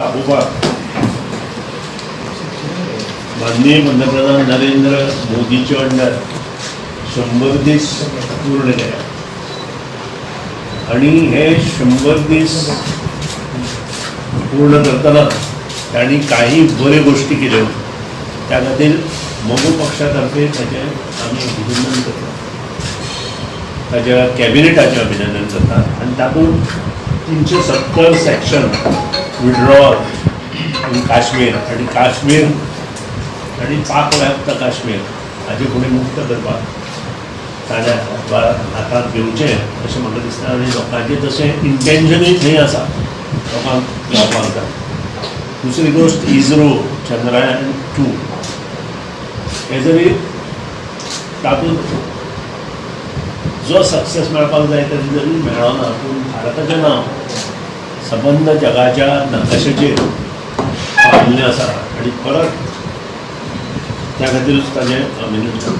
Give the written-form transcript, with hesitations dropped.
दाखोवपाक माननीय पंतप्रधान नरेंद्र मोदीचे अंडर 100 दीस पूर्ण केले आणि हे 100 दीस पूर्ण करताना त्यांनी काही बऱ्यो गोष्टी केल्यो. त्या खातीर मगो पक्षातर्फे ताचें आमी अभिनंदन करता, ताच्या कॅबिनेटाचें अभिनंदन करता. आनी तातूंत 370 सेक्शन विड्रॉल इन काश्मीर आनी काश्मीर आनी पाक व्याप्त काश्मीर हाजे फुडें मुक्त करपाक ताणें हातांत घेवचें अशें म्हाका दिसता. आनी लोकांचें तशें इंटेन्शनूय थंय आसा, लोकांक जावपाक जाय. दुसरी गोश्ट, इस्रो चंद्रयान 2 हे जरी तातूंत जो सक्सेस मेळपाक जाय तरी जरी मेळना, पूण भारताचें नांव सबंद जगाच्या नकाशाचेर पाविल्लें आसा आनी परत त्या खातीरूच ताजें अभिनंदन.